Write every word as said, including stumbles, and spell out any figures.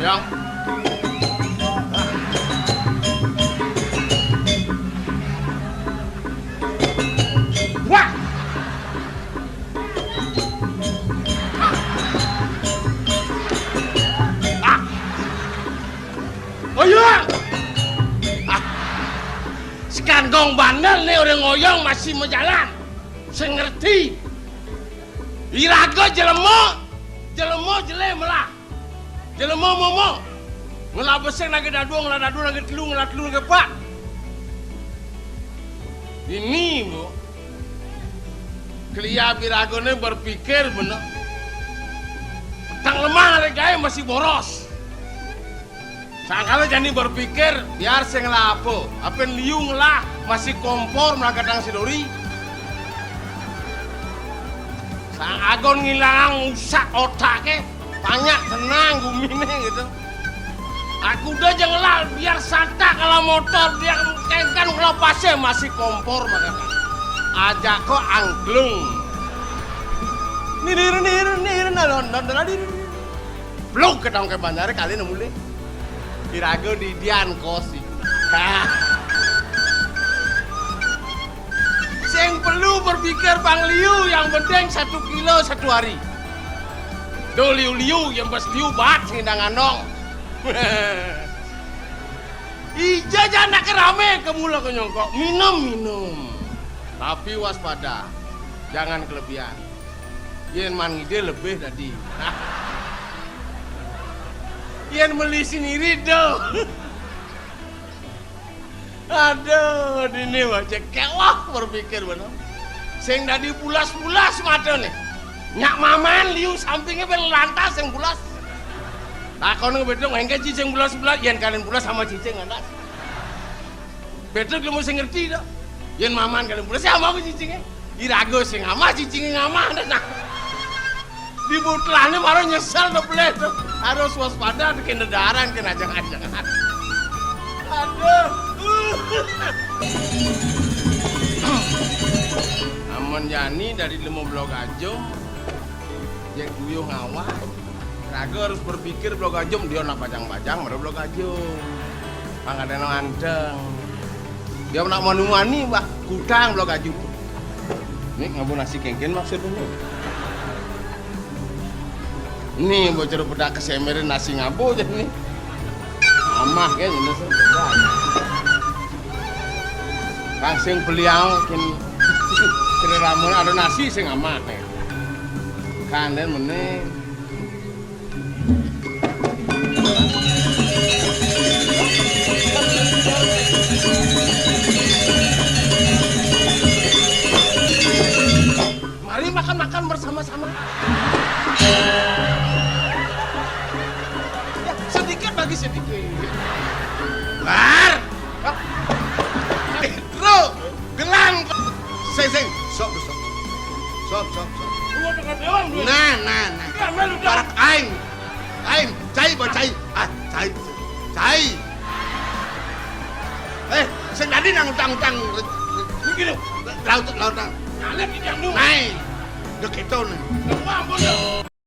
Yang. Wah! Ah! Oh iya! Ah! Sekan gong bandel nih orang ngoyong masih mau jalan. Sing ngerti. Iraga jelema, jelema jelé melah. Jelema momo. Ngelah besing lagi dadua, ngelah dadua lagi telu, ngelah telu lagi epat. Ini, Bu. Kelia biragane berpikir bener. Tang lemah lagi gaé masih boros. Sangkala jani berpikir, biar sing ngelah apa. Apin liu ngelah masih kompor melakatang si Dori. Sang Agon ngilang usak otaknya, banyak tenang gumine gitu. Aku udah aja ngelah, biar satak kalau motor, biar kengkan kalau pasnya masih kompor melakatang. Aja kok angklung. Nirir, nirir, nirir, nalon, nalon, nalon, nirir. Blok ke tangke bandare kali nemu le. Iraga didian kosi. Hah. Sing perlu berpikir bang liu, yang penting satu kilo satu hari. Do liu-liu, yang pas liu bat sing ndang anong. Ija janake rame ke mula ke nyongkok. Minum, minum. Tapi waspada. Jangan kelebihan. Yen man ngide lebih tadi. Yen meli sendiri do. Aduh, dini wae kewah berpikir bener. Sing dadi bulas-bulas matane. Nyak maman liu sampinge ben lantas sing bulas. Takon bedong engke cicing bulas-bulas, yen kalian bulas sama cicing lantas. Bedong lemu sing ngerti to. Yen maman kalian bulas sama aku cicinge. Iraga sing amah, cicinge ngamah. Nah. Di butlane baru nyesel to, Bleh, to. Harus waspada, kene daran, kene ajang-ajangan. Aduh. Amun jani dari lima belas gajum, jek duyuh ngawah. Raga harus berpikir belas gajum, dia nak bajang-bajang, baru belas gajum. Pangkatnya anteng. Dia nak mani-mani, bah, kutang belas gajum. Ini ngabun nasi kengken maksudnya. Nih, bocor pedak kesemerin nasi ngabo aja nih. Amah kan, ini sih. Kang sing beliau kin kira ramun ada nasi sing amah nih. Kanden meneh. Mari makan-makan bersama-sama. Ya, sedikit bagi sedikit. Bar. Hah? Bro, gelang. Sing, sing. Sok, sok. Sok, sok, sok. Lu mau tekan doang, gue. Nah, nah, nah. Iya, melu dah. Parak aing. Aing, cai, bawa cai. Ah, cai. Cai. Eh, sing tadi nang utang-utang. Ini gini. Laut, laut, laut. Nyalip di jam dua. Naik. Udah gitu nih. Wah, ampun, dah.